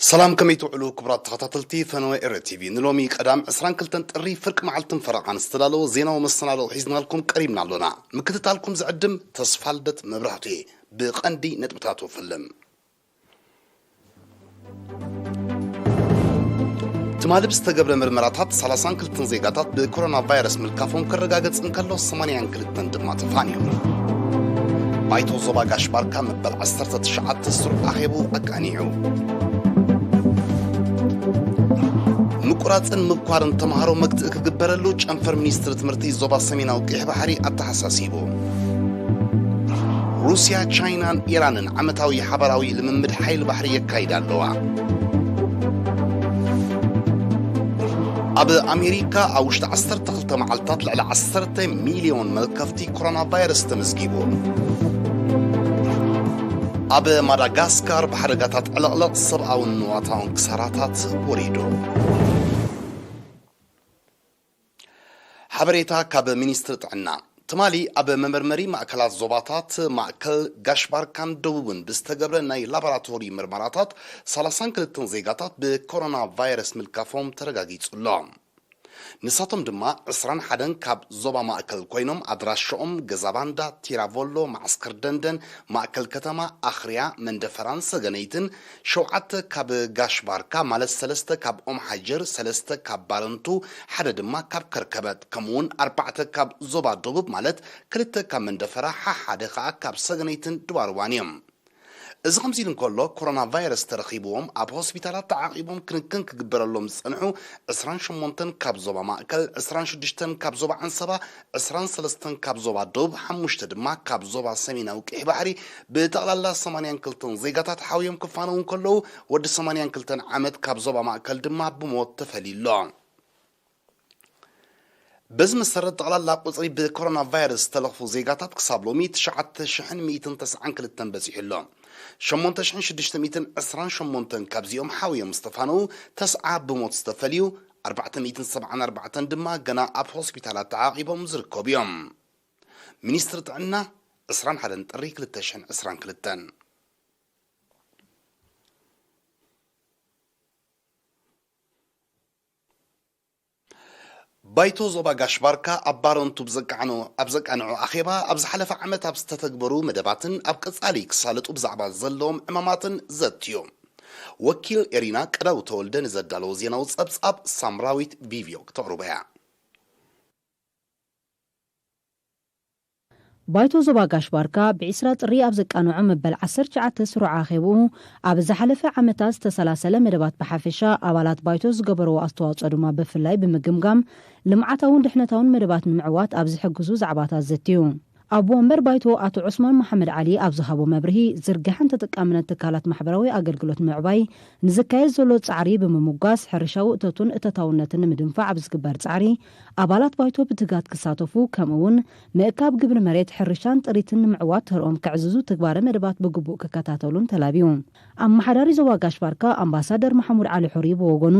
ሰላም፣ ከመይ ትውዕሉ ክቡራት ተኸታተልቲ ፈነወ ኤረ ቲቪ? ንሎሚ ቀዳም ዕስራን ክልተን ጥሪ ፍርቂ መዓልትን ፈረቓን ዝተዳለወ ዜናዊ መሰናድኦ ሒዝናልኩም ቀሪብና ኣሎና። ምክትታልኩም ዝዕድም ተስፋልደት መብራህቱ እየ። ብቐንዲ ነጥብታቱ ፈልም። ትማሊ ብዝተገብረ ምርመራታት ሰላሳን ክልተን ዜጋታት ብኮሮና ቫይረስ ምልካፎም ክረጋገጽ እንከሎ፣ ሰማንያን ክልተን ድማ ተፋንዮም። ባይቶ ዞባ ጋሽ ባርካ መበል ዓሰርተ ትሽዓተ ስሩዕ ኣኼቡ ኣቃኒዑ። ምቁራጽን ምብኳርን ተምሃሮ መግትኢ ክግበረሉ ጨንፈር ሚኒስትሪ ትምህርቲ ዞባ ሰሜናዊ ቀይሕ ባሕሪ ኣተሓሳሲቡ። ሩስያ፣ ቻይናን ኢራንን ዓመታዊ ሓባራዊ ልምምድ ሓይሊ ባሕሪ የካይዳ ኣለዋ። ኣብ ኣሜሪካ ኣብ ውሽጢ ዓሰርተ ክልተ መዓልታት ልዕሊ ዓሰርተ ሚልዮን መልከፍቲ ኮሮና ቫይረስ ተመዝጊቡ። ኣብ ማዳጋስካር ብሓደጋታት ዕልቕልቕ ሰብኣውን ንዋታውን ክሳራታት ወሪዱ። ሓበሬታ ካብ ሚኒስትሪ ጥዕና። ትማሊ ኣብ መመርመሪ ማእከላት ዞባታት ማእከል፣ ጋሽ ባርካን ደቡብን ብዝተገብረ ናይ ላቦራቶሪ ምርመራታት፣ ሰላሳን ክልተን ዜጋታት ብኮሮና ቫይረስ ምልካፎም ተረጋጊጹ ኣሎ። ንሳቶም ድማ ዕስራን ሓደን ካብ ዞባ ማእከል ኮይኖም፣ ኣድራሻኦም ገዛ ባንዳ፣ ቲራቮሎ፣ መዓስከር ደንደን፣ ማእከል ከተማ፣ ኣኽርያ፣ መንደፈራን ሰገነይትን፣ ሸውዓተ ካብ ጋሽ ባርካ፣ ማለት ሰለስተ ካብ ኦም ሓጀር፣ ሰለስተ ካብ ባረንቱ፣ ሓደ ድማ ካብ ከርከበት፣ ከምኡውን ኣርባዕተ ካብ ዞባ ደቡብ፣ ማለት ክልተ ካብ መንደፈራ፣ ሓሓደ ከኣ ካብ ሰገነይትን ድባርዋን እዮም። እዚ ከምዚ ኢሉ እንከሎ፣ ኮሮና ቫይረስ ተረኺብዎም ኣብ ሆስፒታላት ተዓቒቦም ክንክን ክግበረሎም ዝጸንሑ ዕስራን ሸሞንተን ካብ ዞባ ማእከል፣ ዕስራን ሽዱሽተን ካብ ዞባ ዓንሰባ፣ ዕስራን ሰለስተን ካብ ዞባ ደቡብ፣ ሓሙሽተ ድማ ካብ ዞባ ሰሜናዊ ቀይሕ ባሕሪ፣ ብጠቕላላ ሰማንያን ክልተን ዜጋታት ሓውዮም ክፋነዉ እንከለዉ፣ ወዲ ሰማንያን ክልተን ዓመት ካብ ዞባ ማእከል ድማ ብሞት ተፈልዩ ኣሎ። በዚ መሰረት፣ ጠቕላላ ቁጽሪ ብኮሮና ቫይረስ ዝተለኽፉ ዜጋታት ክሳብ ሎሚ ትሽዓተ ሽሕን ሚእትን ተስዓን ክልተን በጺሑ ኣሎ። ሸሞንተ ሽሕን ሽዱሽተ ሚእትን ዕስራን ሸሞንተን ካብዚኦም ሓውዮም ዝተፋነዉ፣ ተስዓ ብሞት ዝተፈልዩ፣ ኣርባዕተ ሚእትን ሰብዓን ኣርባዕተን ድማ ገና ኣብ ሆስፒታላት ተዓቒቦም ዝርከቡ እዮም። ሚኒስትሪ ጥዕና፣ ዕስራን ሓደን ጥሪ ክልተ ሽሕን ዕስራን ክልተን። ባይቶ ዞባ ጋሽ ባርካ ኣብ ባረንቱ ብዘቃዕኖ-፣ ኣብ ዘቃንዖ ኣኼባ፣ ኣብ ዝሓለፈ ዓመት ኣብ ዝተተግበሩ መደባትን ኣብ ቀጻሊ ክሳለጡ ብዛዕባ ዘለዎም ዕማማትን ዘትዩ። ወኪል ኤሪና ቀዳው ተወልደ ንዘዳለዎ ዜናዊ ጸብጻብ ሳምራዊት ቪቪዮ ክተቕርቦ እያ። ባይቶ ዞባ ጋሽ ባርካ ብዒስራ ጥሪ ኣብ ዘቃንዖ መበል ዓሰርተ ትሽዓተ ስሩዕ ኣኼብኡ፣ ኣብ ዝሓለፈ ዓመታት ዝተሰላሰለ መደባት ብሓፈሻ፣ ኣባላት ባይቶ ዝገበርዎ ኣስተዋጽኦ ድማ ብፍላይ ብምግምጋም፣ ልምዓታውን ድሕነታውን መደባት ንምዕዋት ኣብ ዝሕግዙ ዛዕባታት ዘትዩ። ኣቦ ወንበር ባይቶ ኣቶ ዑስማን መሓመድ ዓሊ ኣብ ዝሃቦ መብርሂ፣ ዝርግሐን ተጠቃምነት ትካላት ማሕበራዊ ኣገልግሎት ንምዕባይ ንዝካየድ ዘሎ ጻዕሪ ብምምጓስ፣ ሕርሻዊ እቶትን እቶታውነትን ንምድንፋዕ ኣብ ዝግበር ጻዕሪ፣ ኣባላት ባይቶ ብትጋት ክሳተፉ፣ ከምኡ'ውን ምእካብ ግብሪ መሬት፣ ሕርሻን ጥሪትን ንምዕዋት ተርኦም ከዕዝዙ፣ ትግባረ መደባት ብግቡእ ክከታተሉን ተላብዩ። ኣመሓዳሪ ዞባ ጋሽ ባርካ ኣምባሳደር ማሕሙድ ዓሊ ሑሪ ብወገኑ፣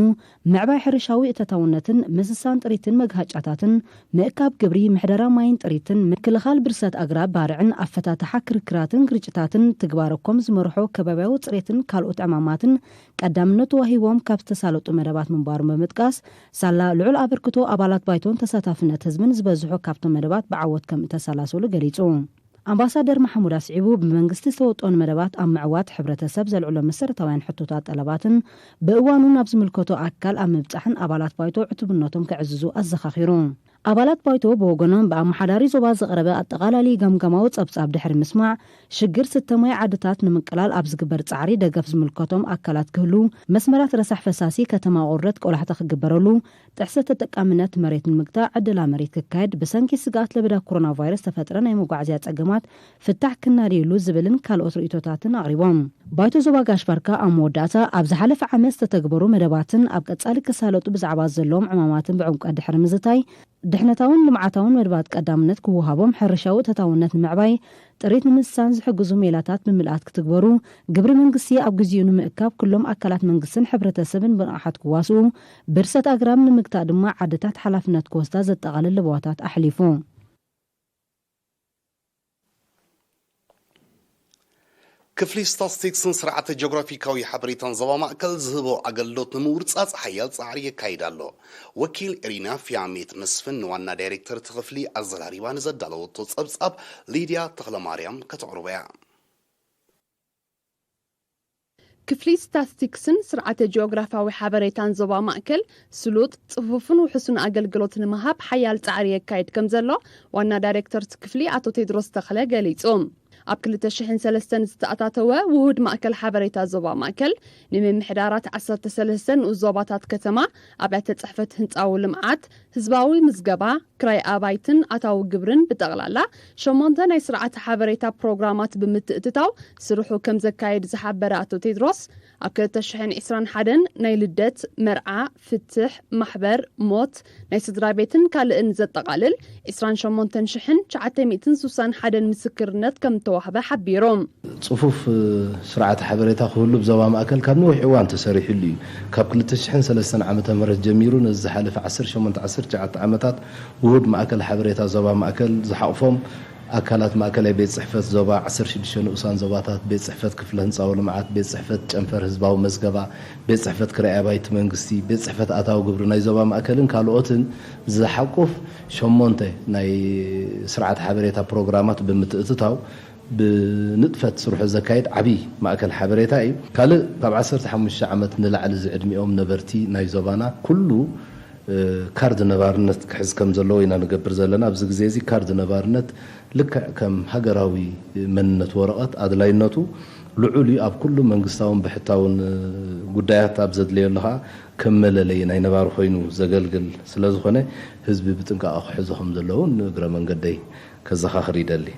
ምዕባይ ሕርሻዊ እቶታውነትን ምስሳን ጥሪትን መግሃጫታትን፣ ምእካብ ግብሪ፣ ምሕደራ ማይን ጥሪትን፣ ምክልኻል ብርሰት ኣግራብ ባርዕን ኣፈታትሓ ክርክራትን ግርጭታትን ትግባረ ኮም ዝመርሖ ከባብያዊ ጽሬትን ካልኦት ዕማማትን ቀዳምነት ተዋሂቦም ካብ ዝተሳለጡ መደባት ምንባሩ ብምጥቃስ፣ ሳላ ልዑል ኣበርክቶ ኣባላት ባይቶን ተሳታፍነት ህዝብን ዝበዝሑ ካብቶም መደባት ብዓወት ከም እተሰላሰሉ ገሊጹ። ኣምባሳደር ማሕሙድ ኣስዒቡ፣ ብመንግስቲ ዝተወጠኑ መደባት ኣብ ምዕዋት ሕብረተሰብ ዘልዕሎ መሰረታውያን ሕቶታት ጠለባትን ብእዋኑ ናብ ዝምልከቶ ኣካል ኣብ ምብጻሕን ኣባላት ባይቶ ዕቱብነቶም ከዕዝዙ ኣዘኻኺሩ። ኣባላት ባይቶ ብወገኖም ብኣመሓዳሪ ዞባ ዝቐረበ ኣጠቓላሊ ገምገማዊ ጸብጻብ ድሕሪ ምስማዕ፣ ሽግር ስተ ማይ ዓድታት ንምቅላል ኣብ ዝግበር ጻዕሪ ደገፍ ዝምልከቶም ኣካላት ክህሉ፣ መስመራት ረሳሕ ፈሳሲ ከተማ ቁርደት ቆላሕታ ክግበረሉ፣ ጥሕሰት ተጠቃምነት መሬት ንምግታእ ዕደላ መሬት ክካየድ፣ ብሰንኪ ስግኣት ለበዳ ኮሮና ቫይረስ ዝተፈጥረ ናይ መጓዓዝያ ጸገማት ፍታሕ ክናደየሉ ዝብልን ካልኦት ርእይቶታትን ኣቕሪቦም። ባይቶ ዞባ ጋሽ ባርካ ኣብ መወዳእታ፣ ኣብ ዝሓለፈ ዓመት ዝተተግበሩ መደባትን ኣብ ቀጻሊ ክሳለጡ ብዛዕባ ዘለዎም ዕማማትን ብዕምቆት ድሕሪ ምዝታይ፣ ድሕነታውን ልምዓታውን መደባት ቀዳምነት ክወሃቦም፣ ሕርሻዊ እቶታውነት ንምዕባይ፣ ጥሪት ንምስሳን ዝሕግዙ ሜላታት ብምልኣት ክትግበሩ፣ ግብሪ መንግስቲ ኣብ ግዚኡ ንምእካብ ኩሎም ኣካላት መንግስትን ሕብረተሰብን ብንቕሓት ክዋስኡ፣ ብርሰት ኣግራብ ንምግታእ ድማ ዓድታት ሓላፍነት ክወስዳ ዘጠቓልል ለበዋታት ኣሕሊፉ። ክፍሊ ስታትስቲክስን ስርዓተ ጂኦግራፊካዊ ሓበሬታን ዞባ ማእከል ዝህቦ ኣገልግሎት ንምውርጻጽ ሓያል ጻዕሪ የካይድ ኣሎ። ወኪል ኤሪና ፊያሜት መስፍን ንዋና ዳይሬክተር እቲ ክፍሊ ኣዘራሪባ ንዘዳለወቶ ጸብጻብ ሊድያ ተኽለማርያም ከተቕርቦ እያ። ክፍሊ ስታትስቲክስን ስርዓተ ጂኦግራፊያዊ ሓበሬታን ዞባ ማእከል ስሉጥ፣ ጽፉፍን ውሑስን ኣገልግሎት ንምሃብ ሓያል ጻዕሪ የካይድ ከም ዘሎ ዋና ዳይሬክተር እቲ ክፍሊ ኣቶ ቴድሮስ ተኽለ ገሊጹ። ኣብ ክልተ ሽሕን ሰለስተን ዝተኣታተወ ውሁድ ማእከል ሓበሬታ ዞባ ማእከል፣ ንምምሕዳራት ዓሰርተ ሰለስተ ንኡስ ዞባታት ከተማ፣ ኣብያተ ጽሕፈት ህንጻዊ ልምዓት፣ ህዝባዊ ምዝገባ፣ ክራይ ኣባይትን ኣታዊ ግብርን ብጠቕላላ ሸሞንተ ናይ ስርዓተ ሓበሬታ ፕሮግራማት ብምትእትታው ስርሑ ከም ዘካየድ ዝሓበረ ኣቶ ቴድሮስ፣ ኣብ ክልተ ሽሕን ዕስራን ሓደን ናይ ልደት፣ መርዓ፣ ፍትሕ፣ ማሕበር፣ ሞት፣ ናይ ስድራ ቤትን ካልእን ዘጠቓልል ዕስራን ሸሞንተን ሽሕን ትሽዓተ ሚእትን ስሳን ሓደን ምስክርነት ከም እተዋህበ ሓቢሩ። ጽፉፍ ስርዓተ ሓበሬታ ክህሉ ብዞባ ማእከል ካብ ነዊሕ እዋን ተሰሪሕሉ እዩ። ካብ ክልተ ሽሕን ሰለስተን ዓመተ ምህረት ጀሚሩ ነዚ ዝሓለፈ ዓሰርተ ሸሞንተ ዓሰርተ ትሽዓተ ዓመታት ውሁድ ማእከል ሓበሬታ ዞባ ማእከል ዝሓቑፎም ኣካላት ማእከላይ ቤት ጽሕፈት ዞባ፣ ዓሰርተ ሽዱሽተ ንኡሳን ዞባታት፣ ቤት ጽሕፈት ክፍለ ህንጻዊ ልምዓት፣ ቤት ጽሕፈት ጨንፈር ህዝባዊ መዝገባ፣ ቤት ጽሕፈት ክራይ ኣባይቲ መንግስቲ፣ ቤት ጽሕፈት ኣታዊ ግብሪ ናይ ዞባ ማእከልን ካልኦትን ዝሓቁፍ ሸሞንተ ናይ ስርዓት ሓበሬታ ፕሮግራማት ብምትእትታው ብንጥፈት ስርሑ ዘካይድ ዓብዪ ማእከል ሓበሬታ እዩ። ካልእ ካብ ዓሰርተ ሓሙሽተ ዓመት ንላዕሊ ዝዕድሚኦም ነበርቲ ናይ ዞባና ኩሉ ካርድ ነባርነት ክሕዝ ከም ዘለዎ ኢና ንገብር ዘለና። ኣብዚ ግዜ እዚ ካርድ ነባርነት ልክዕ ከም ሃገራዊ መንነት ወረቐት ኣድላይነቱ ልዑል እዩ። ኣብ ኩሉ መንግስታውን ብሕታውን ጉዳያት ኣብ ዘድለየሉ ከዓ ከም መለለዪ ናይ ነባሪ ኮይኑ ዘገልግል ስለ ዝኾነ ህዝቢ ብጥንቃቐ ክሕዞ ከም ዘለዎ ንእግረ መንገደይ ከዘኻኽር ይደሊ።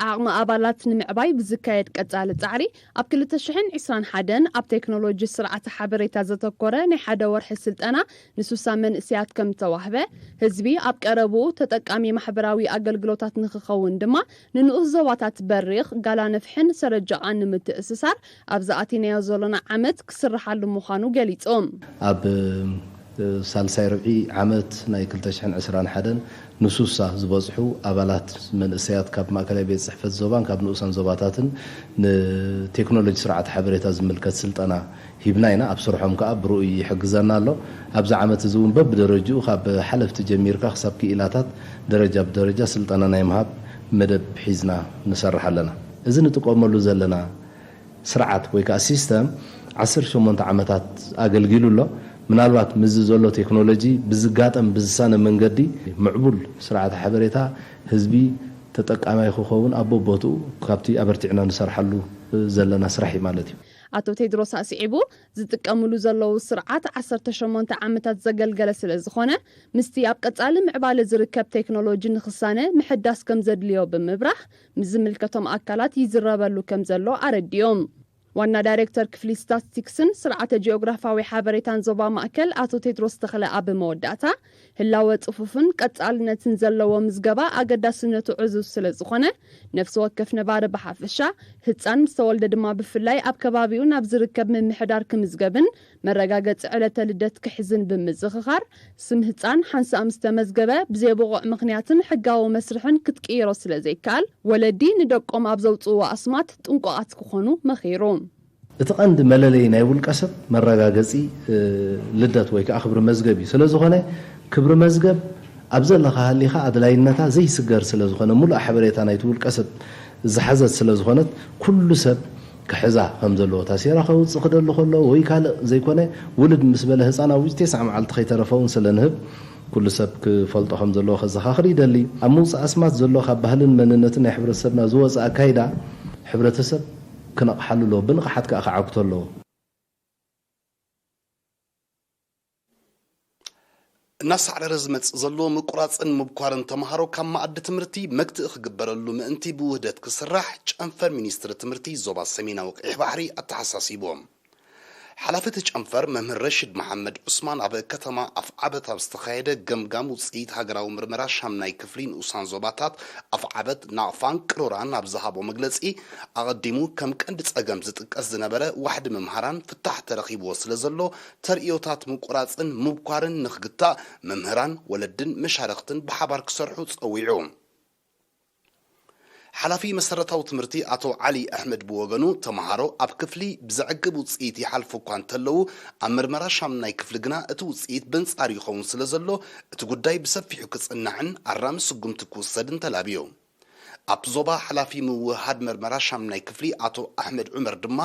ዓቕሚ ኣባላት ንምዕባይ ብዝካየድ ቀጻሊ ጻዕሪ፣ ኣብ ክልተ ሽሕን ዕስራን ሓደን ኣብ ቴክኖሎጂ ስርዓተ ሓበሬታ ዘተኮረ ናይ ሓደ ወርሒ ስልጠና ንሱሳ መንእሰያት ከም እተዋህበ፣ ህዝቢ ኣብ ቀረብኡ ተጠቃሚ ማሕበራዊ ኣገልግሎታት ንኽኸውን ድማ ንንኡስ ዞባታት በሪኽ፣ ጋላ ነፍሕን ሰረጃቓን ንምትእስሳር ኣብዚ ኣቲናዮ ዘሎና ዓመት ክስርሓሉ ምዃኑ ገሊጾም። ኣብ ሳልሳይ ርብዒ ዓመት ናይ ክልተ ሽሕን ዕስራን ሓደን ንሱሳ ዝበጽሑ ኣባላት መንእሰያት ካብ ማእከላይ ቤት ጽሕፈት ዞባን ካብ ንኡሳን ዞባታትን ንቴክኖሎጂ ስርዓት ሓበሬታ ዝምልከት ስልጠና ሂብና ኢና። ኣብ ስርሖም ከኣ ብርኡይ ይሕግዘና ኣሎ። ኣብዚ ዓመት እዚ እውን በብደረጅኡ ካብ ሓለፍቲ ጀሚርካ ክሳብ ክኢላታት ደረጃ ብደረጃ ስልጠና ናይ ምሃብ መደብ ሒዝና ንሰርሕ ኣለና። እዚ ንጥቀመሉ ዘለና ስርዓት ወይ ከዓ ሲስተም ዓሰርተ ሸሞንተ ዓመታት ኣገልጊሉ ኣሎ። ምናልባት ምስዚ ዘሎ ቴክኖሎጂ ብዝጋጠም ብዝሳነ መንገዲ ምዕቡል ስርዓተ ሓበሬታ ህዝቢ ተጠቃማይ ክኸውን ኣብ በቦትኡ ካብቲ ኣበርቲዕና ንሰርሓሉ ዘለና ስራሕ እዩ ማለት እዩ። ኣቶ ቴድሮስ ኣስዒቡ፣ ዝጥቀምሉ ዘለዉ ስርዓት ዓሰርተ ሸሞንተ ዓመታት ዘገልገለ ስለ ዝኾነ፣ ምስቲ ኣብ ቀጻሊ ምዕባለ ዝርከብ ቴክኖሎጂ ንኽሳነ ምሕዳስ ከም ዘድልዮ ብምብራህ፣ ምስ ዝምልከቶም ኣካላት ይዝረበሉ ከም ዘሎ ኣረዲኦም። ዋና ዳይሬክተር ክፍሊ ስታትስቲክስን ስርዓተ ጂኦግራፋዊ ሓበሬታን ዞባ ማእከል ኣቶ ቴድሮስ ተኽለ ኣብ መወዳእታ፣ ህላወ ጽፉፍን ቀጻልነትን ዘለዎ ምዝገባ ኣገዳስነቱ ዕዙዝ ስለ ዝኾነ፣ ነፍሲ ወከፍ ነባሪ ብሓፈሻ፣ ህጻን ምስ ተወልደ ድማ ብፍላይ ኣብ ከባቢኡ ናብ ዝርከብ ምምሕዳር ክምዝገብን መረጋገጺ ዕለተ ልደት ክሕዝን ብምዝኽኻር፣ ስም ህጻን ሓንሳእ ምስ ተመዝገበ ብዘይብቑዕ ምኽንያትን ሕጋዊ መስርሕን ክትቅይሮ ስለ ዘይከኣል፣ ወለዲ ንደቆም ኣብ ዘውጽእዎ ኣስማት ጥንቁቓት ክኾኑ መኺሩ። እቲ ቀንዲ መለለዪ ናይ ውልቀ ሰብ መረጋገጺ ልደት ወይ ከዓ ክብሪ መዝገብ እዩ። ስለ ዝኾነ ክብሪ መዝገብ ኣብ ዘለኻ ሃሊኻ ኣድላይነታ ዘይስገር ስለ ዝኾነ፣ ሙሉእ ሓበሬታ ናይቲ ውልቀ ሰብ ዝሓዘት ስለ ዝኾነት፣ ኩሉ ሰብ ክሕዛ ከም ዘለዎ፣ ታሴራ ከውፅእ ክደሊ ከሎ ወይ ካልእ ዘይኮነ፣ ውልድ ምስ በለ ህፃን ኣብ ውሽጢ ተስዓ መዓልቲ ከይተረፈ እውን ስለ ንህብ፣ ኩሉ ሰብ ክፈልጦ ከም ዘለዎ ከዘኻኽር ይደሊ። ኣብ ምውፃእ ኣስማት ዘሎ ካብ ባህልን መንነትን ናይ ሕብረተሰብና ዝወፀ ኣካይዳ ሕብረተሰብ ክነቕሓሉ ኣለዎ፣ ብንቕሓት ከዓ ክዓግቶ ኣለዎ። እናሳዕረረ ዝመጽእ ዘሎ ምቁራጽን ምብኳርን ተምሃሮ ካብ መኣዲ ትምህርቲ መግትኢ ክግበረሉ ምእንቲ ብውህደት ክስራሕ ጨንፈር ሚኒስትሪ ትምህርቲ ዞባ ሰሜናዊ ቀይሕ ባሕሪ ኣተሓሳሲቦም። ሓላፊ እቲ ጨንፈር መምህር ረሺድ መሓመድ ዑስማን ኣብ ከተማ ኣፍዓበት ኣብ ዝተኻየደ ገምጋም ውጽኢት ሃገራዊ ምርመራ ሻምናይ ክፍሊ ንኡሳን ዞባታት ኣፍዓበት፣ ናቕፋን ቅሮራን ኣብ ዝሃቦ መግለጺ፣ ኣቐዲሙ ከም ቀንዲ ጸገም ዝጥቀስ ዝነበረ ዋሕዲ መምሃራን ፍታሕ ተረኺብዎ ስለ ዘሎ፣ ተርእዮታት ምቁራጽን ምብኳርን ንኽግታእ መምህራን፣ ወለድን መሻርኽትን ብሓባር ክሰርሑ ጸዊዑ። ሓላፊ መሰረታዊ ትምህርቲ ኣቶ ዓሊ ኣሕመድ ብወገኑ፣ ተምሃሮ ኣብ ክፍሊ ብዘዕግብ ውፅኢት ይሓልፉ እኳ እንተለዉ፣ ኣብ መርመራ ሻምናይ ክፍሊ ግና እቲ ውፅኢት በንጻሩ ይኸውን ስለ ዘሎ፣ እቲ ጉዳይ ብሰፊሑ ክጽናዕን ኣራሚ ስጉምቲ ክውሰድን ተላብዮ። ኣብቲ ዞባ ሓላፊ ምውህሃድ መርመራ ሻምናይ ክፍሊ ኣቶ ኣሕመድ ዑመር ድማ፣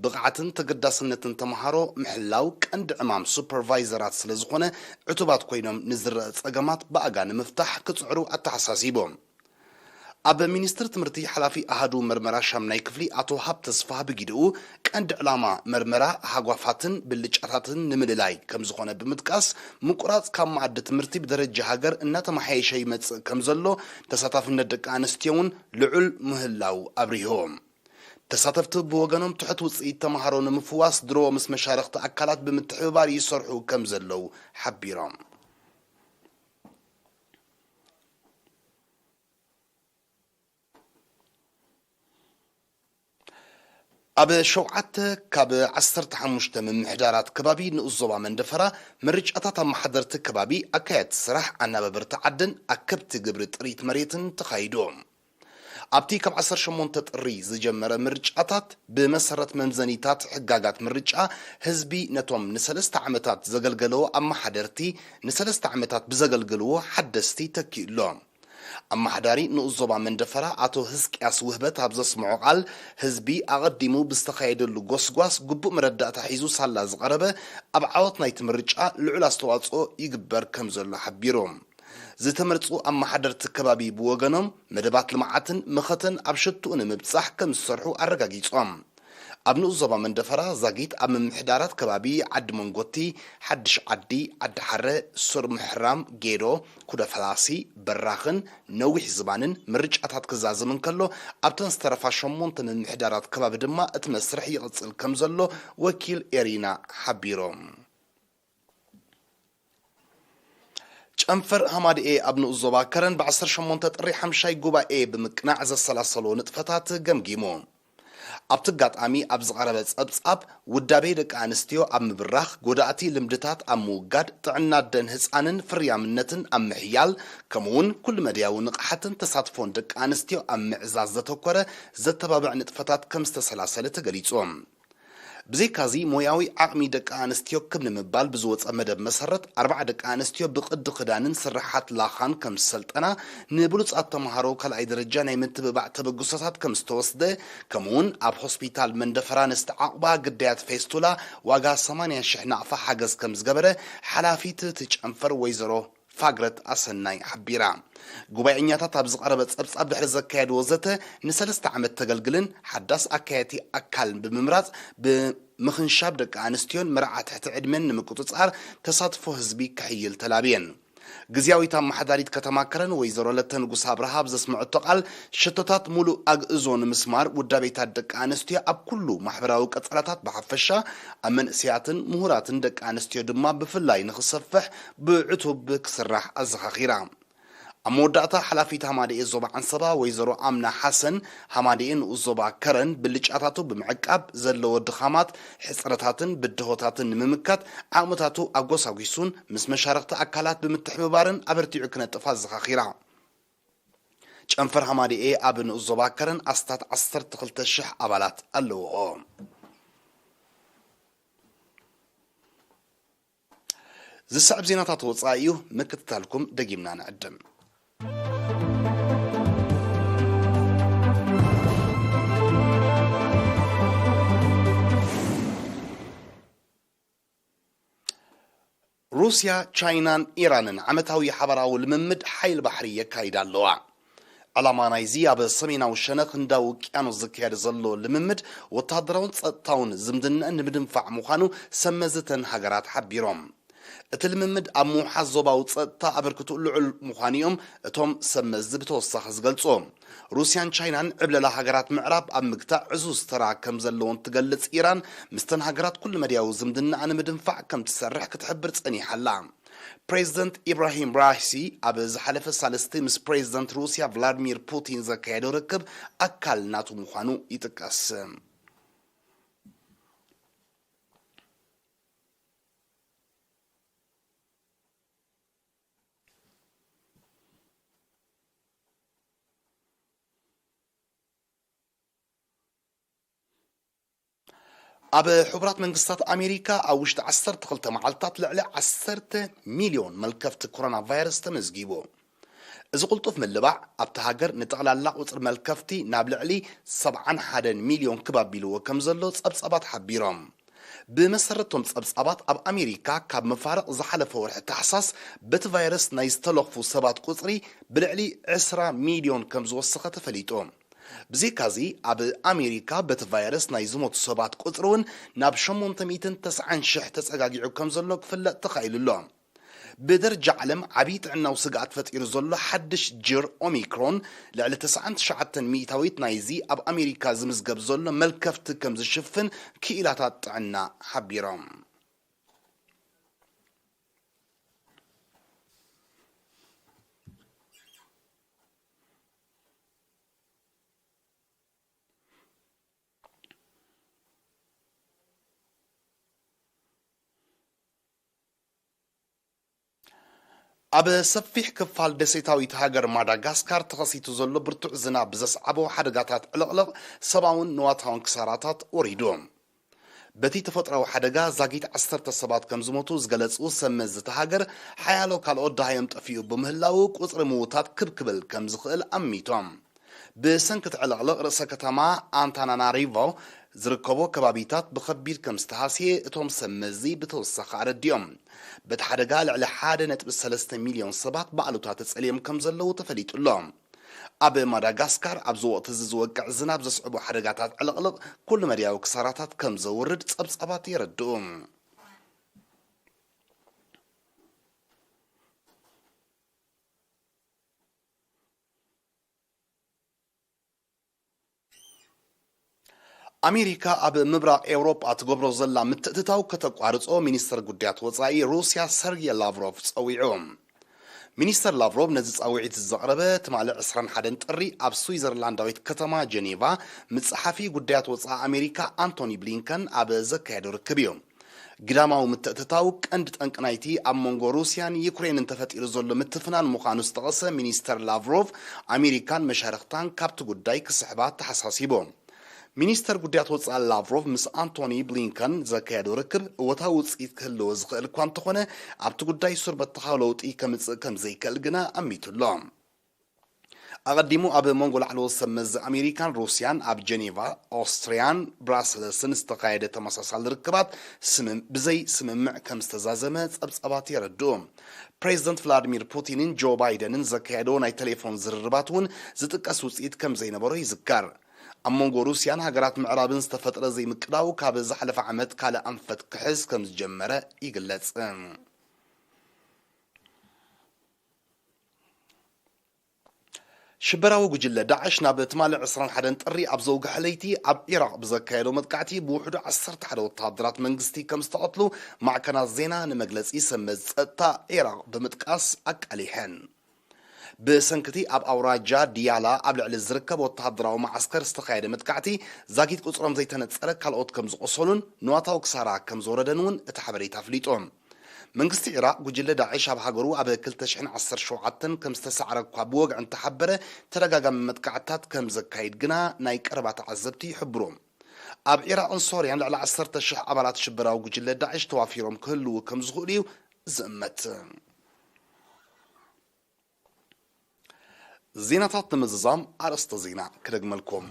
ብቕዓትን ተገዳስነትን ተምሃሮ ምሕላው ቀንዲ ዕማም ሱፐርቫይዘራት ስለ ዝኾነ፣ ዕቱባት ኮይኖም ንዝረአ ጸገማት ብኣጋ ንምፍታሕ ክጽዕሩ ኣተሓሳሲቦም። ኣብ ሚኒስትሪ ትምህርቲ ሓላፊ ኣሃዱ መርመራ ሻምናይ ክፍሊ ኣቶ ሃብ ተስፋ ብጊድኡ፣ ቀንዲ ዕላማ መርመራ ሃጓፋትን ብልጫታትን ንምልላይ ከም ዝኾነ ብምጥቃስ፣ ምቁራጽ ካብ መኣዲ ትምህርቲ ብደረጃ ሃገር እናተመሓየሸ ይመጽእ ከም ዘሎ፣ ተሳታፍነት ደቂ ኣንስትዮ እውን ልዑል ምህላው ኣብሪሆም። ተሳተፍቲ ብወገኖም፣ ትሑት ውጽኢት ተምሃሮ ንምፍዋስ ድሮ ምስ መሻርኽቲ ኣካላት ብምትሕብባር ይሰርሑ ከም ዘለዉ ሓቢሮም። ኣብ ሸውዓተ ካብ ዓሰርተ ሓሙሽተ ምምሕዳራት ከባቢ ንኡስ ዞባ መንደፈራ፣ ምርጫታት ኣመሓደርቲ ከባቢ ኣካየድቲ ስራሕ ኣናባበርቲ ዓድን ኣከብቲ ግብሪ ጥሪት መሬትን ተኻይዱ። ኣብቲ ካብ ዓሰርተ ሸሞንተ ጥሪ ዝጀመረ ምርጫታት፣ ብመሰረት መምዘኒታት ሕጋጋት ምርጫ፣ ህዝቢ ነቶም ንሰለስተ ዓመታት ዘገልገለዎ ኣመሓደርቲ፣ ንሰለስተ ዓመታት ብዘገልግልዎ ሓደስቲ ተኪኡ ኣሎ። ኣመሓዳሪ ንኡስ ዞባ መንደፈራ ኣቶ ህዝቅያስ ውህበት ኣብ ዘስምዖ ቃል፣ ህዝቢ ኣቐዲሙ ብዝተኻየደሉ ጎስጓስ ግቡእ መረዳእታ ሒዙ ሳላ ዝቐረበ፣ ኣብ ዓወት ናይቲ ምርጫ ልዑል ኣስተዋጽኦ ይግበር ከም ዘሎ ሓቢሩ። ዝተመርጹ ኣመሓደርቲ ከባቢ ብወገኖም፣ መደባት ልምዓትን መኸተን ኣብ ሽትኡ ንምብጻሕ ከም ዝሰርሑ ኣረጋጊጾም። ኣብ ንኡስ ዞባ መንደፈራ ዛጊት ኣብ ምምሕዳራት ከባቢ ዓዲ መንጎቲ፣ ሓድሽ ዓዲ፣ ዓዲ ሓረ፣ ሱር ምሕራም፣ ጌዶ፣ ኩደ ፈላሲ፣ በራኽን ነዊሕ ዝባንን ምርጫታት ክዛዘም እንከሎ፣ ኣብተን ዝተረፋ ሸሞንተ ምምሕዳራት ከባቢ ድማ እቲ መስርሕ ይቕጽል ከም ዘሎ ወኪል ኤሪና ሓቢሮም። ጨንፈር ሃማድኤ ኣብ ንኡስ ዞባ ከረን ብ ዓሰርተ ሸሞንተ ጥሪ ሓምሻይ ጉባኤ ብምቅናዕ ዘሰላሰሎ ንጥፈታት ገምጊሙ። ኣብቲ ኣጋጣሚ ኣብ ዝቐረበ ጸብጻብ፣ ውዳቤ ደቂ ኣንስትዮ ኣብ ምብራኽ፣ ጎዳእቲ ልምድታት ኣብ ምውጋድ፣ ጥዕና ኣደን ህጻንን ፍርያምነትን ኣብ ምሕያል፣ ከምኡ'ውን ኩሉ መድያዊ ንቕሓትን ተሳትፎን ደቂ ኣንስትዮ ኣብ ምዕዛዝ ዘተኮረ ዘተባብዕ ንጥፈታት ከም ዝተሰላሰለ ተገሊጹ። ብዘይካዚ፣ ሞያዊ ዓቕሚ ደቂ ኣንስትዮ ክብ ንምባል ብዝወጸ መደብ መሰረት፣ ኣርባዓ ደቂ ኣንስትዮ ብቕዲ ክዳንን ስርሓት ላኻን ከም ዝሰልጠና፣ ንብሉጻት ተምሃሮ ካልኣይ ደረጃ ናይ ምትብባዕ ተበግሶታት ከም ዝተወስደ፣ ከምኡ'ውን ኣብ ሆስፒታል መንደፈራ ንዝተዓቑባ ግዳያት ፌስቱላ ዋጋ ሰማንያ ሽሕ ናቕፋ ሓገዝ ከም ዝገበረ፣ ሓላፊት እቲ ጨንፈር ወይዘሮ ፋግረት ኣሰናይ ሓቢራ። ጉባኤኛታት ኣብ ዝቐረበ ጸብጻብ ድሕሪ ዘካየድዎ ዘተ፣ ንሰለስተ ዓመት ተገልግልን ሓዳስ ኣካየድቲ ኣካልን ብምምራጽ፣ ብምኽንሻብ ደቂ ኣንስትዮን መርዓ ትሕቲ ዕድመን ንምቁጽጻር ተሳትፎ ህዝቢ ክሕይል ተላብየን። ግዝያዊት ኣመሓዳሪት ከተማ ከረን ወይዘሮ ለተ ንጉስ ኣብርሃ ኣብ ዘስምዐቶ ቃል፣ ሽቶታት ሙሉእ ኣግእዞ ንምስማር ውዳቤታት ደቂ ኣንስትዮ ኣብ ኩሉ ማሕበራዊ ቀጸላታት ብሓፈሻ፣ ኣብ መንእሰያትን ምሁራትን ደቂ ኣንስትዮ ድማ ብፍላይ ንኽሰፍሕ ብዕቱብ ክስራሕ ኣዘኻኺራ። ኣብ መወዳእታ፣ ሓላፊት ሃማደኤ ዞባ ዓንሰባ ወይዘሮ ኣምና ሓሰን፣ ሃማደኤ ንኡስ ዞባ ከረን ብልጫታቱ ብምዕቃብ፣ ዘለዎ ድኻማት፣ ሕጽረታትን ብድሆታትን ንምምካት ዓቕምታቱ ኣጎሳጒሱን ምስ መሻርኽቲ ኣካላት ብምትሕብባርን ኣበርቲዑ ክነጥፍ ኣዘኻኺራ። ጨንፈር ሃማደኤ ኣብ ንኡስ ዞባ ከረን ኣስታት ዓሰርተ ክልተ ሽሕ ኣባላት ኣለውኦ። ዝስዕብ ዜናታት ወጻኢ እዩ፣ ምክትታልኩም ደጊምና ንዕድም። ሩስያ፣ ቻይናን ኢራንን ዓመታዊ ሓባራዊ ልምምድ ሓይል ባሕሪ የካይዳ ኣለዋ። ዕላማ ናይዚ ኣብ ሰሜናዊ ሸነኽ ህንዳዊ ውቅያኖስ ዝካየድ ዘሎ ልምምድ፣ ወተሃደራውን ጸጥታውን ዝምድና ንምድንፋዕ ምዃኑ ሰብ መዚ እተን ሃገራት ሓቢሮም። እቲ ልምምድ ኣብ ምውሓስ ዞባዊ ጸጥታ ኣበርክትኡ ልዑል ምዃኑ እዮም እቶም ሰብ መዚ ብተወሳኺ ዝገልጹ። ሩስያን ቻይናን ዕብለላ ሃገራት ምዕራብ ኣብ ምግታእ ዕዙዝ ተራ ከም ዘለወን ትገልጽ ኢራን፣ ምስተን ሃገራት ኩሉ መድያዊ ዝምድናኣ ንምድንፋዕ ከም ትሰርሕ ክትሕብር ጸኒሓ ኣላ። ፕሬዚደንት ኢብራሂም ራይሲ ኣብ ዝሓለፈ ሳልስቲ ምስ ፕሬዚደንት ሩስያ ቭላድሚር ፑቲን ዘካየዶ ርክብ ኣካል ናቱ ምዃኑ ይጥቀስ። ኣብ ሕቡራት መንግስታት ኣሜሪካ ኣብ ውሽጢ ዓሰርተ ክልተ መዓልታት ልዕሊ ዓሰርተ ሚልዮን መልከፍቲ ኮሮና ቫይረስ ተመዝጊቡ። እዚ ቅልጡፍ ምልባዕ ኣብታ ሃገር ንጠቕላላ ቁጽሪ መልከፍቲ ናብ ልዕሊ ሰብዓን ሓደን ሚልዮን ክብ ኣቢልዎ ከም ዘሎ ጸብጻባት ሓቢሮም። ብመሰረቶም ጸብጻባት ኣብ ኣሜሪካ ካብ መፋርቕ ዝሓለፈ ወርሒ ታሕሳስ በቲ ቫይረስ ናይ ዝተለኽፉ ሰባት ቁጽሪ ብልዕሊ ዕስራ ሚልዮን ከም ዝወሰኸ ተፈሊጡ። ብዘይካዚ ኣብ ኣሜሪካ በቲ ቫይረስ ናይ ዝሞቱ ሰባት ቁጽሪ እውን ናብ ሸሞንተ ሚእትን ተስዓን ሽሕ ተጸጋጊዑ ከም ዘሎ ክፍለጥ ተኻኢሉ ኣሎ። ብደረጃ ዓለም ዓብዪ ጥዕናዊ ስግኣት ፈጢሩ ዘሎ ሓድሽ ጅር ኦሚክሮን ልዕሊ ተስዓን ትሽዓተን ሚእታዊት ናይዚ ኣብ ኣሜሪካ ዝምዝገብ ዘሎ መልከፍቲ ከም ዝሽፍን ክኢላታት ጥዕና ሓቢሮም። ኣብ ሰፊሕ ክፋል ደሴታዊት ሃገር ማዳጋስካር ተኸሲቱ ዘሎ ብርቱዕ ዝናብ ብዘስዓቦ ሓደጋታት ዕልቕልቕ ሰብኣውን ንዋታውን ክሳራታት ወሪዱ። በቲ ተፈጥሮኣዊ ሓደጋ ዛጊት ዓሰርተ ሰባት ከም ዝሞቱ ዝገለጹ ሰብ መዚ እታ ሃገር፣ ሓያሎ ካልኦት ደሃዮም ጠፊኡ ብምህላዉ ቁጽሪ ምዉታት ክብ ክብል ከም ዝኽእል ኣሚቶም። ብሰንኪ እቲ ዕልቕልቕ ርእሰ ከተማ ኣንታናናሪቮ ዝርከቦ ከባቢታት ብኸቢድ ከም ዝተሃስየ እቶም ሰብ መዚ ብተወሳኺ ኣረዲኦም። በቲ ሓደጋ ልዕሊ ሓደ ነጥቢ ሰለስተ ሚልዮን ሰባት ብኣሉታ ተጸልዮም ከም ዘለዉ ተፈሊጡ ኣሎ። ኣብ ማዳጋስካር ኣብዚ ወቕቲ እዚ ዝወቅዕ ዝናብ ዘስዕቦ ሓደጋታት ዕልቕልቕ ኩሉ መድያዊ ክሳራታት ከም ዘውርድ ጸብጻባት የረድኡ። ኣሜሪካ ኣብ ምብራቕ ኤውሮጳ ትገብሮ ዘላ ምትእትታው ከተቋርጾ ሚኒስተር ጉዳያት ወጻኢ ሩስያ ሰርጌ ላቭሮቭ ጸዊዑ። ሚኒስተር ላቭሮቭ ነዚ ጻውዒት ዘቕረበ ትማሊ ዕስራን ሓደን ጥሪ ኣብ ስዊዘርላንዳዊት ከተማ ጀኔቫ ምስ ጸሓፊ ጉዳያት ወጻኢ ኣሜሪካ ኣንቶኒ ብሊንከን ኣብ ዘካየዶ ርክብ እዩ። ግዳማዊ ምትእትታው ቀንዲ ጠንቂ ናይቲ ኣብ መንጎ ሩስያን ዩክሬንን ተፈጢሩ ዘሎ ምትፍናን ምዃኑ ዝጠቐሰ ሚኒስተር ላቭሮቭ፣ ኣሜሪካን መሻርኽታን ካብቲ ጉዳይ ክስሕባ ተሓሳሲቡ። ሚኒስተር ጉዳያት ወጻኢ ላቭሮቭ ምስ ኣንቶኒ ብሊንከን ዘካየዶ ርክብ እወታዊ ውጽኢት ክህልዎ ዝኽእል እኳ እንተኾነ፣ ኣብቲ ጉዳይ ሱር በተኻዊ ለውጢ ከምጽእ ከም ዘይክእል ግና ኣሚቱ ኣሎ። ኣቐዲሙ ኣብ መንጎ ላዕለዎት ሰብ መዚ ኣሜሪካን ሩስያን ኣብ ጀኔቫ፣ ኦስትርያን ብራሰልስን ዝተኻየደ ተመሳሳሊ ርክባት ስምም-፣ ብዘይ ስምምዕ ከም ዝተዛዘመ ጸብጻባት የረድኡ። ፕሬዚደንት ቭላዲሚር ፑቲንን ጆ ባይደንን ዘካየዶ ናይ ቴሌፎን ዝርርባት እውን ዝጥቀስ ውጽኢት ከም ዘይነበሮ ይዝከር። ኣብ መንጎ ሩስያን ሃገራት ምዕራብን ዝተፈጥረ ዘይምቅዳው ካብ ዝሓለፈ ዓመት ካልእ ኣንፈት ክሕዝ ከም ዝጀመረ ይግለጽ። ሽበራዊ ጉጅለ ዳዕሽ ናብ ትማሊ ዕስራን ሓደን ጥሪ ኣብ ዘውግሐ ለይቲ ኣብ ዒራቕ ብዘካየዶ መጥቃዕቲ ብውሕዱ ዓሰርተ ሓደ ወተሃደራት መንግስቲ ከም ዝተቐትሉ ማዕከናት ዜና ንመግለጺ ሰመዝ ጸጥታ ዒራቕ ብምጥቃስ ኣቃሊሐን። ብሰንክቲ ኣብ ኣውራጃ ዲያላ ኣብ ልዕሊ ዝርከብ ወተሃደራዊ መዓስከር ዝተኻየደ መጥቃዕቲ ዛጊት ቁጽሮም ዘይተነጸረ ካልኦት ከም ዝቖሰሉን ንዋታዊ ክሳራ ከም ዝወረደን እውን እቲ ሓበሬታ ኣፍሊጡ። መንግስቲ ዒራቕ ጉጅለ ዳዕሽ ኣብ ሃገሩ ኣብ ክልተ ሽሕን ዓሰርተ ሸውዓተን ከም ዝተሳዕረ እኳ ብወግዒ እንተሓበረ፣ ተደጋጋሚ መጥቃዕትታት ከም ዘካይድ ግና ናይ ቀረባ ተዓዘብቲ ይሕብሩ። ኣብ ዒራቕን ሶርያን ልዕሊ ዓሰርተ ሽሕ ኣባላት ሽበራዊ ጉጅለ ዳዕሽ ተዋፊሮም ክህልዉ ከም ዝኽእሉ እዩ ዝእመት። ዜናታት ንምዝዛም ኣርእስተ ዜና ክደግመልኩም።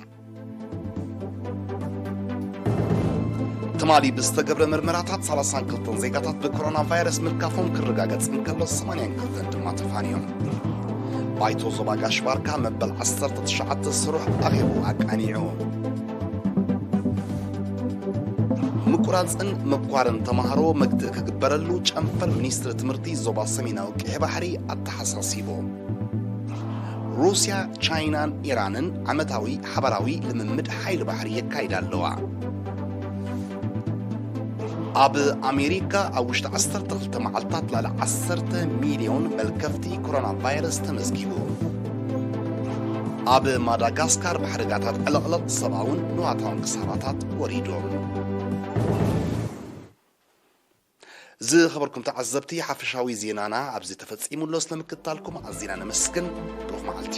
ትማሊ ብዝተገብረ ምርመራታት ሰላሳን ክልተን ዜጋታት ብኮሮና ቫይረስ ምልካፎም ክረጋገጽ እንከሎ፣ ሰማንያን ክልተን ድማ ተፋንዮም። ባይቶ ዞባ ጋሽ ባርካ መበል ዓሰርተ ትሽዓተ ስሩዕ ኣኼቡ ኣቃኒዑ። ምቁራጽን ምኳርን ተማሃሮ መግትኢ ክግበረሉ ጨንፈር ሚኒስትሪ ትምህርቲ ዞባ ሰሜናዊ ቀይሕ ባሕሪ ኣተሓሳሲቡ። ሩስያ፣ ቻይናን ኢራንን ዓመታዊ ሓባራዊ ልምምድ ሓይሊ ባሕሪ የካይዳ ኣለዋ። ኣብ ኣሜሪካ ኣብ ውሽጢ ዓሰርተ ክልተ መዓልታት ልዕሊ ዓሰርተ ሚልዮን መልከፍቲ ኮሮና ቫይረስ ተመዝጊቡ። ኣብ ማዳጋስካር ብሓደጋታት ዕልቕልቕ ሰብኣውን ንዋታውን ክሳራታት ወሪዶም። ዝኸበርኩም ተዓዘብቲ፣ ሓፈሻዊ ዜናና ኣብዚ ተፈጺሙ ኣሎ። ስለምክትታልኩም ኣዚና ነመስግን። ብሩኽ መዓልቲ።